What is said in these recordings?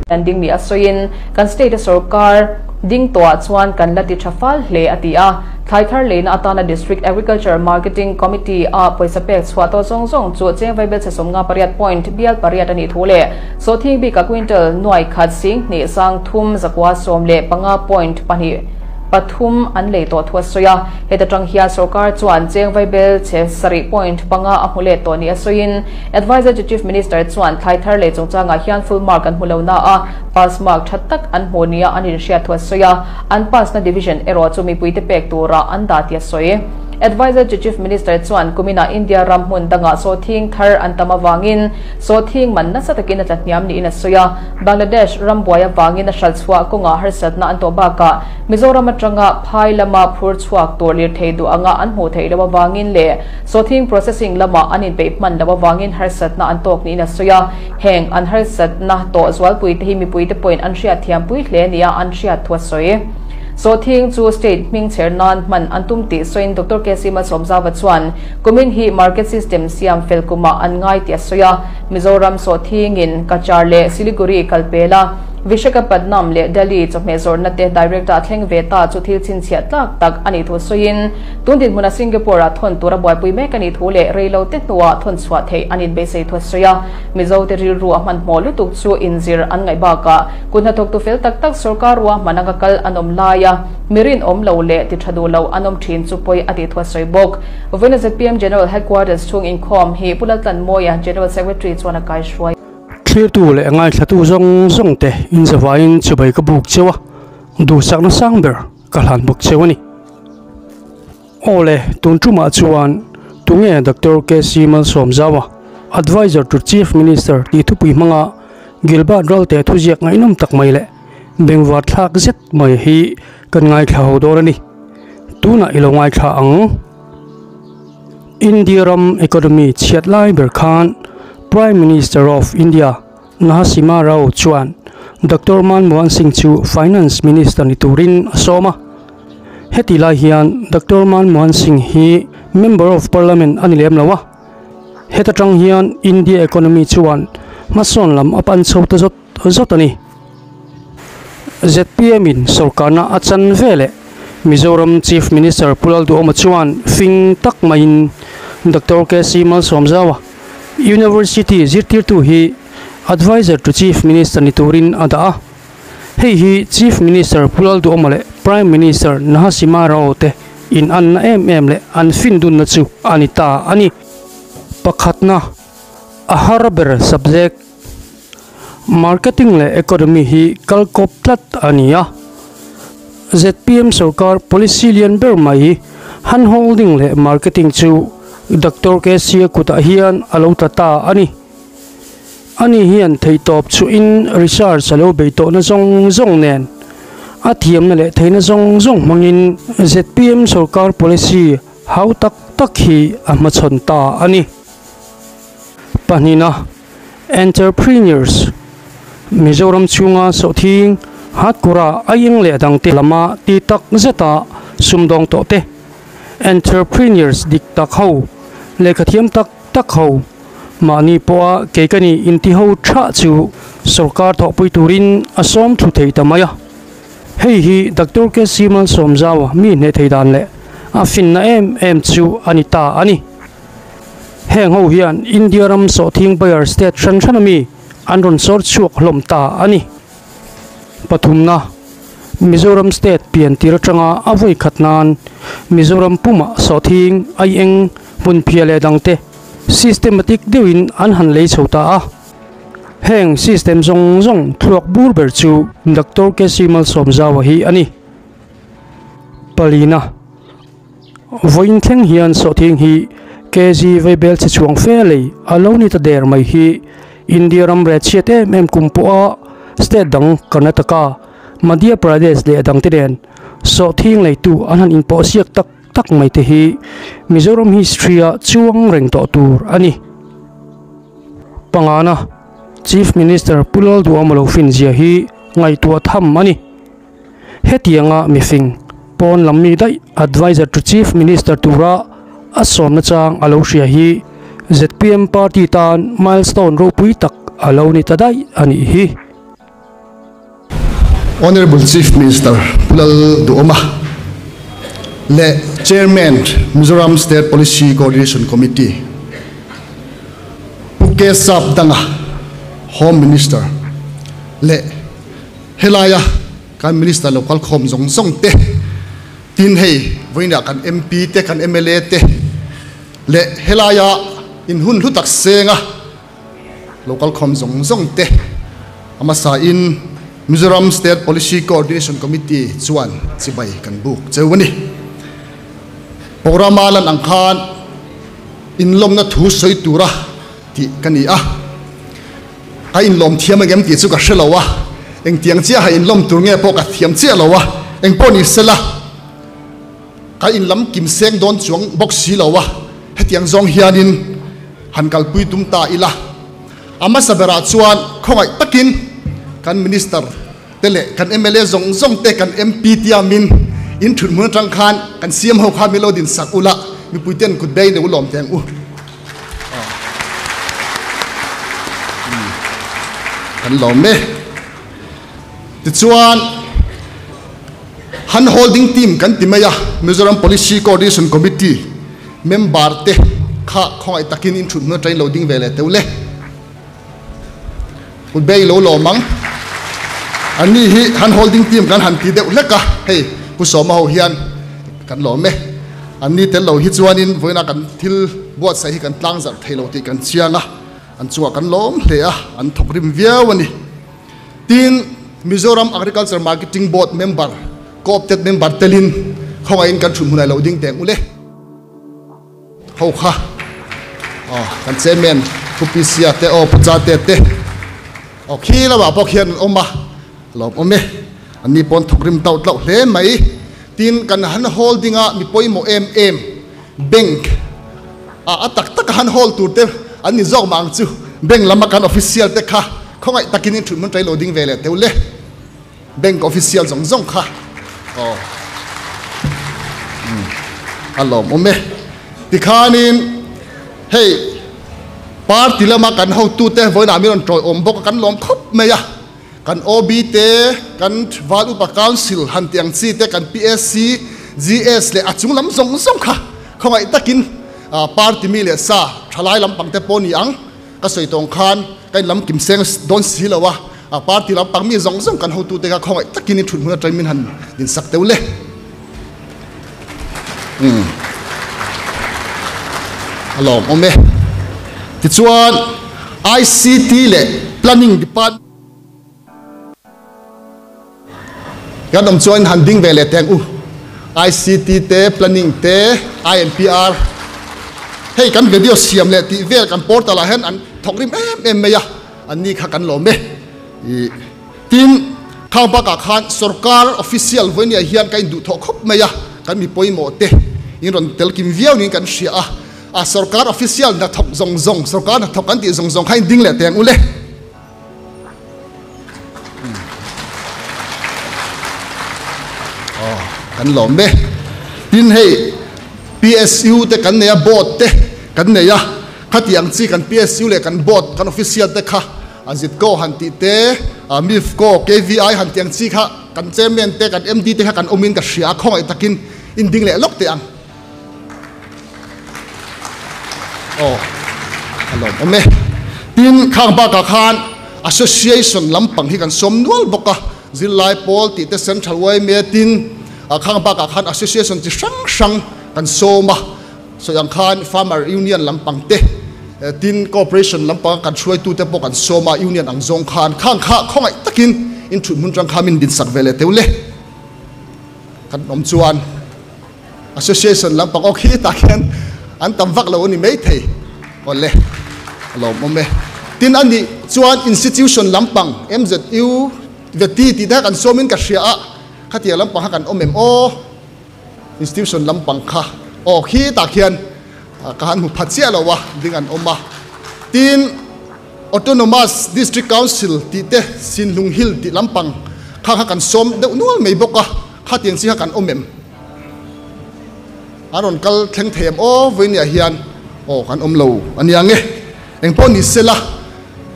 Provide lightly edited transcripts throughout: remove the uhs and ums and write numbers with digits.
An ding ni a sawiin, kan state a sorkar ding tawhah chuan kan la ti tha fal hle a ti a. Thlai thar leina atana District Agriculture Marketing Committee a pawisa pek chhuah tawh zawng zawng chu cheng vaibelchhe 58 point bial pariat a nih thu leh sawhthing bika quintal nuai khat sing hnih sang thum zakua 15 point pahnih pathum an lei tawh thu a sawi a. Heta tang hian sorkar chuan cheng vaibelchhe sarih point panga a hmu let tawh ni a sawiin, Adviser to Chief Minister chuan thlai thar lei chungchangah hian full mark an hmu lo na a, pass mark tha tak an hmu nia an inhriat thu a sawi a, an pass na division erawh chu mipuite pek turah an dah tih a sawi. Adviser to Chief Minister chuan kuminah India ram hmun dangah sawhthing thar an tam avangin sawhthing man nasa takin a tla hniam niin a sawi a, Bangladesh ram buai avangin a hralh chhuah kawngah harsatna an tawh bakah Mizoram atanga phai lama phur chhuak tur lirthei duh anga an hmuh theih loh avangin leh Sawhthing processing lamah an inpeih hman loh avangin harsatna an tawk niin a sawi a, heng an harsatna tawh zualpui te hi mipuite pawhin an hriatthiampui hle nia an hriat thu a sawi. Sawhthing chu state hming chher nan hman an tum tih sawiin Doctor KC Malsawmzava chuan kumin hi market system siam fel kumah an ngai tih a sawi a, Mizoram sawhthingin Cachar leh Siliguri kal pel a, Vishakhapatnam leh Delhi chawhmeh zawrhna te direct-a a thleng ve ta chu thil chhinchhiah tlak tak a nih thu sawiin, Tun dinhmuna Singapore-ah thawn tura buaipui mek a nih thu leh reilo te hnuah thawn chhuah theih an inbeisei thu a sawi a. Mizote rilru a hmanhmawh lutuk chu inzir an ngaih bakah kut hnathawktu fel tak tak sorkar ruahman anga kal an awm laia mi rinawm lo leh ti tha duh lo an awm thin chu pawi a tih thu a sawi bawk. Vawiina zpm General Headquarters chhung inkhawm hi Pu Laltlanmawia, General Secretary chuan a kaihruai. Thlirtu leh ngaithlatu zawng zawng te inzavaiin chibai ka buk cheu a, duhsakna sang ber ka hlan bawk cheu a ni. Aw le, tun tumah chuan tunge Doctor KC Malsawmzaua, Adviser to Chief Minister tih thupui hmanga Gilbert Ralte thuziak ngaihnawm tak mai leh bengvar thlak zet mai hi kan ngaithla ho dawn a ni. Tunah i lo ngaithla ang. India ram economy chhiat lai ber khan Prime Minister of India Narasimha Rao chuan Doctor Manmohan Singh chu Finance Minister ni turin a sawm a. Heti lai hian Doctor Manmohan Singh hi Member of Parliament a ni lem lo a. Heta tang hian India economy chuan hmasawn lam a pan chho ta zawt zawt a ni. Zpm in sorkarna a chan veleh Mizoram Chief Minister Pu Lalduhoma chuan fing tak maiin Doctor KC Malsawmzaua, University zirtirtu hi Adviser to Chief Minister ni turin a dah a, hei hi Chief Minister Pu Lalduhoma leh Prime Minister Narasimha Rao te inanna em em leh an findunna chu a ni ta a ni. Pakhatna, a har ber subject, Marketing leh Economy hi kal kawp tlat a ni a. Zpm sorkar policy lian ber mai hand holding leh marketing chu Doctor KC-a kutah hian a lo tla ta a ni. Ani hian theihtawp chhuahin research a lo bei tawhna zawng zawng nen a thiamna leh theihna zawng zawng hmangin zpm sorkar policy hau tak tak hi a hmachhawn ta a ni. Pahnihna, Entrepreneurs, Mizoram chhunga sawhthing, hatkura, aieng leh dangte lama ti tak zeta sumdawng tawh te, entrepreneurs dik tak ho, lehkhathiam tak tak ho, mahni pawha kei ka nih inti ho thah chu sorkar thawhpui turin a sawm thu thei ta mai a. Hei hi Doctor KC Malsawmzaua mi hneh thei dan leh a finna em em chu a ni ta a ni. Heng ho hian India ram sawhthing buyer state hran hran ami an rawn sawr chhuak hlawm ta a ni. Pathumna, Mizoram state pian tir atanga a vawi khat nan Mizoram pumah sawhthing, aieng, hmunphiah leh dangte systematic deuhin an han lei chho ta a. Heng system zawng zawng thluak bur ber chu Doctor KC Malsawmzaua hi a ni. Palina. Vawiin thleng hian sawhthing hi kg vaibel chhe chhuang fe lei a lo ni ta der mai hi India ram reh chhiat em em kum pawha state dang Karnataka, Madhya Pradesh leh a dangte nen sawhthing leitu an han inpawh siak tak tak mai te hi Mizoram history a chuang reng tawh tur a ni. Pangana, Chief Minister Pu Lalduhawma lo finzia hi ngaihtuah tham a ni. Hetianga mifing pawn lam mi daih Adviser to Chief Minister tura a sawmna chang a lo hria hi zpm party tan milestone ropui tak a lo ni ta daih a nih hi. Honourable Chief Minister Pu Lalduhawma leh Chairman Mizoram State Policy Coordination Committee Pu K Sapdanga Home Minister leh helaia kan Minister lo kalkhawm zawng zawng te tin hei vawiinah kan MP te kan mla te leh helaia inhun hlu tak senga lo kalkhawm zawng zawng te a hmasa in Mizoram State Policy Coordination Committee chuan chibai kan buk cheu a ni. Programme a lan ang khan inlawmna thu sawi tura tih ka ni a, ka inlawm thiam ang em tih chu ka hre lo a, engtiang chiaha inlawm tur nge pawh ka thiam chiah lo a, engpawh ni sela ka inlam kim seng dawn chuang bawk si lo a, hetiang zawng hianin han kalpui tum ta ila. A hmasa berah chuan khawngaih takin kan Minister te leh kan mla zawng zawng te kan MP tiamin in thut hmun atang khan kan CM ho kha min lo din sak ula mipui ten kut bei deuh lawm teng u. Kan lawm e. Tichuan Hand holding team kan ti mai a, Mizoram Policy Coordination Committee member te kha khawngaih takin in thut hmun atangin lo ding ve leh teuh le. Kut bei lo lawm ang. An ni hi hand holding team kan han ti deuh hlek a, hei Pu Sawma ho hian kan lawm e. An ni tel lo hi chuanin vawiina kan thil buatsaih hi kan tlangzarh thei lo tih kan chiang a, an chungah kan lawm hle a, an thawk rim viau a ni. Tin, Mizoram Agriculture Marketing Board member, Co-opted member telin khawngaihin kan thut hmunah lo ding teng ule. Ho kha aw kan chairman Pu Pisia te aw Pu Chate te aw khi lamah pawh khian an awm a, lawm awm e. Anni pawn thawk rim tauh tlauh hle mai. Tin, kan han holding a mi pawimawh em em bank a a tak taka han hold tur te an ni zawk mah ang chu. Bank lama kan official te kha khawngaih takin in thut hmun ṭai lo ding ve leh teuh le. Bank official zawng zawng kha aw a lawmawm e. Tikhanin hei party lama kan hotute vawiinah min rawn ṭawiawm bawk a kan lawm khawp mai a. Kan OB te, kan Val Upa Council han tih ang chi te, kan PSC, GS leh a chung lam zawng zawng kha khawngaih takin party mi leh sa thalai lampang te pawh ni ang ka sawi tawng khan ka inlam kim seng dawn si lo a, party lampang mi zawng zawng kan hotute kha khawngaih takin i thut hmun atangin min han insak deuh le. A lawmawm e. Tichuan ICT leh Planning Department kan awm chuan han ding ve leh teng u. ICT te, Planning te, INPR hei kan video siam leh tih vel kan portal ah hian an thawk rim em em mai a, an ni kha kan lawm e. Tin, khang bakah khan sorkar official vawinia hian ka induhthawh khawp mai a, kan mi pawimawh te in rawn tel kim viau niin kan hria a, a sorkar official hnathawk zawng zawng, sorkar hnathawk kan tih zawng zawng kha in ding leh teng ule. Aw, kan lawm e. Tin hei PSU te kan nei a, board te kan nei a, khati ang chi kan PSU leh kan board, kan official te kha A zit ko han tih te, a mif ko, KVI han tih ang chi kha kan chairman te, kan MD te kha kan awmin ka hria a, khawngaih takin in ding leh lawk teh ang. Aw, a lawmawm e. Tin, khang bakah khan association lampang hi kan sawm nual bawk a, zirlai pawl tih te, Central yma tin, khang bakah khan association chi hrang hrang kan sawm a. Sawi ang khan Farmer Union lampang te, tin Cooperation lampanga kan hruaitute pawh kan sawm a, Union ang zawng khan khang kha khawngaih takin in thut hmun tang kha min dinsak ve leh teuh le. Kan awm chuan Association lampang aw khi tah khian an tam vak lo a ni maithei. Aw le, a lawmawm e. Tin a nih chuan Institution lampang MZU, Veti tih te kha kan sawmin ka hria a, khatiang lampang kha kan awm em aw? Institution lampang kha aw khi tah khian ka han hmu pha chiah lo a ding an awm a. Tin, Autonomous District Council tih te Sinhlung Hill tih lampang kha kha kan sawm deuh nual mai bawk a, khatiang chi kha kan awm em? An rawn kal thleng thei em aw vawinia hian aw kan awm lo a nia nge. Engpawh ni sela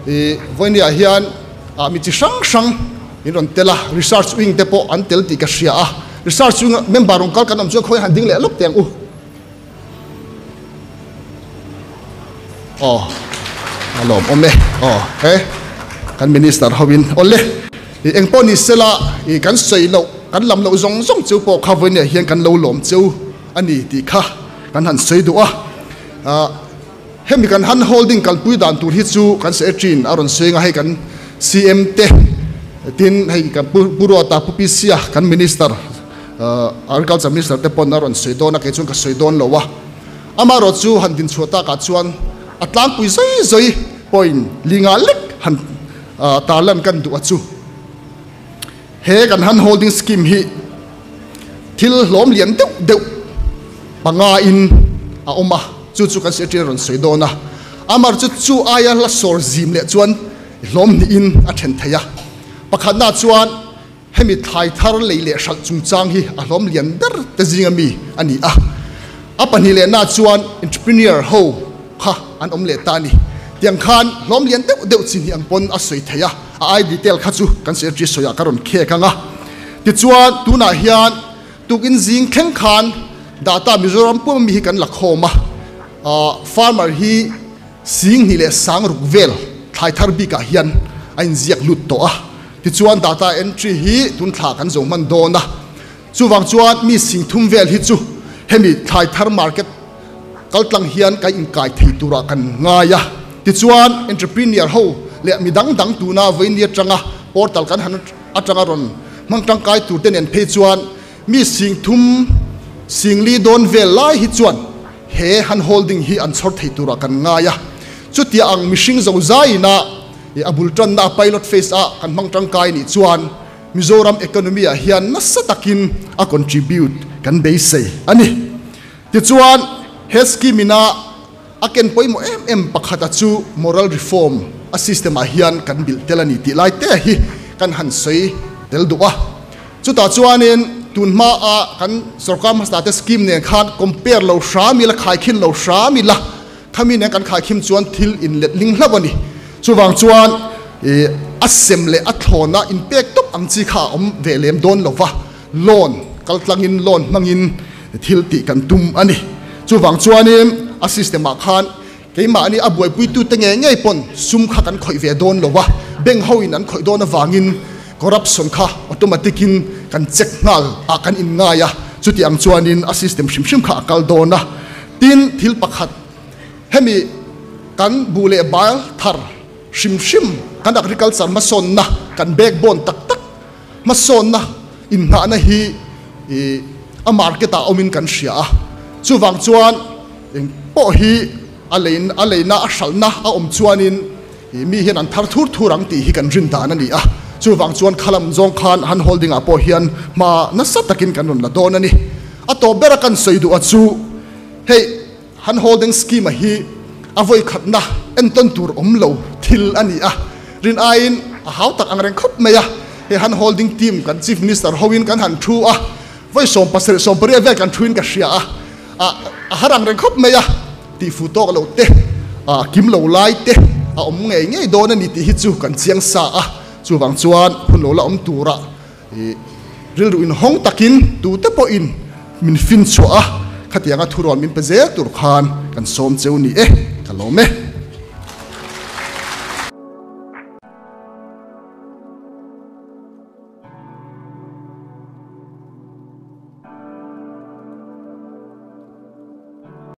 i vawinia hian mi chi hrang hrang. in rawn tel a, research wing te pawh an tel tih ka hria a, research wing member rawn kal kan awm chuan khawi han ding leh lawk teh ang u. Aw a lawm awm e aw he kan minister ho in awle i eng pawh ni sela i kan sawi loh kan lam loh zawng zawng chu pawh kha vawiin ah hian kan lo lawm cheu a ni tih kha kan han sawi duh a ah hemi kan han holding kalpui dan tur hi chu kan secretary in a rawn sawi anga hei kan CM te tin hei kan pu pu Ruata pu Pisia kan minister Agriculture Minister te pawn a rawn sawi dawn a, kei chuan ka sawi dawn lo a. Amaherawh chu han din chhuah takah chuan a tlangpui zawi zawi point linga lek han tarlan kan duh a chu. He kan han holding scheme hi thil hlawm lian deuh deuh panga in a awm a, chu chu kan secretary a rawn sawi dawn a. Amaherawh chu chu aia hla sawr zim leh chuan hlawm hnihin a then thei a. Pakhatna chuan Hemi thlai thar lei leh hralh chungchang hi a hlawm lian ber te zinga mi a ni a. A pahnih lehna chuan entrepreneur ho kha an awm leh ta a ni. Tiang khan hlawm lian deuh deuh chi hnih ang pawn a sawi thei a, a ai detail kha chu kan secretary sawiah ka rawn khek ang a. Tichuan tunah hian tukin zing thleng khan data Mizoram puma mi hi kan la khawm a, farmer hi 20 60 vel thlai thar bikah hian a inziak lut tawh a. Tichuan data entry hi tun thla kan zo hman dawn a, chuvang chuan mi 30,000 vel hi chu hemi thlai thar market kaltlang hian kan inkai thei turah kan ngai a. Tichuan entrepreneur ho leh mi dang dang tuna vawiini atanga portal kan han atanga rawn hmang tangkai tur te nen phei chuan mi 30,000 4,000 dawn vel lai hi chuan he hand holding hi an chhawr thei turah kan ngai a. Chutia ang mihring zo zaiin a I a bul tanna pilot phase a kan hmang tangkai nih chuan Mizoram economy ah hian nasa takin a contribute kan beisei a ni. Tichuan he scheme ina a ken pawimawh em em pakhat a chu moral reform a system ah hian kan bilh tel a ni tih lai te hi kan han sawi tel duh a. Chutah chuanin tun hma a kan sorkar hmasa te scheme nen khan compare lo hram ila, khaikhin lo hram ila, Khami nen kan khaikhim chuan thil inlet ling hlauh a ni. Chuvang chuan a sem leh a thlawna inpek tawp ang chi kha a awm ve lem dawn lo va, loan kal tlangin loan hmangin thil tih kan tum a ni. Chuvang chuanin a system ah khan keimahni a buaipuitute ngei ngei pawn sum kha kan khawih ve dawn lo va, bank hoin an khawih dawn avangin corruption kha automatic in kan check nghal ah kan inngai a, chuti ang chuanin a system hrim hrim kha a kal dawn a. Tin, thil pakhat, hemi kan buh leh bal thar hrim hrim kan agriculture hmasawnna, kan backbone tak tak hmasawnna inngahna hi a market ah awmin kan hria a. Chuvang chuan eng pawh hi a lein a leina a hralhna a awm chuanin mi hian an thar thur thur ang tih hi kan rin dan a ni a. Chuvang chuan khalam zawng khan han holding ah pawh hian hma nasa takin kan rawn la dawn a ni. A tawp bera kan sawi duh a chu hei han holding scheme a hi a vawi khatna entawn tur awm lo thil a ni a, rin aiin a hau tak ang reng khawp mai a. Hei han holding team kan chief minister hoin kan han thu a, vawi 17 18 vel kan thuin ka hria a, a har ang reng khawp mai a, tihfu tawk lo te, kim lo lai te a awm ngei ngei dawn a ni tih hi chu kan chiang sa a. Chuvang chuan hun lo la awm tura I rilru inhawng takin tute pawhin min fin chhuah a, khatianga thurawn min pe zel tur khan kan sawm cheu ni e, ka lawm e.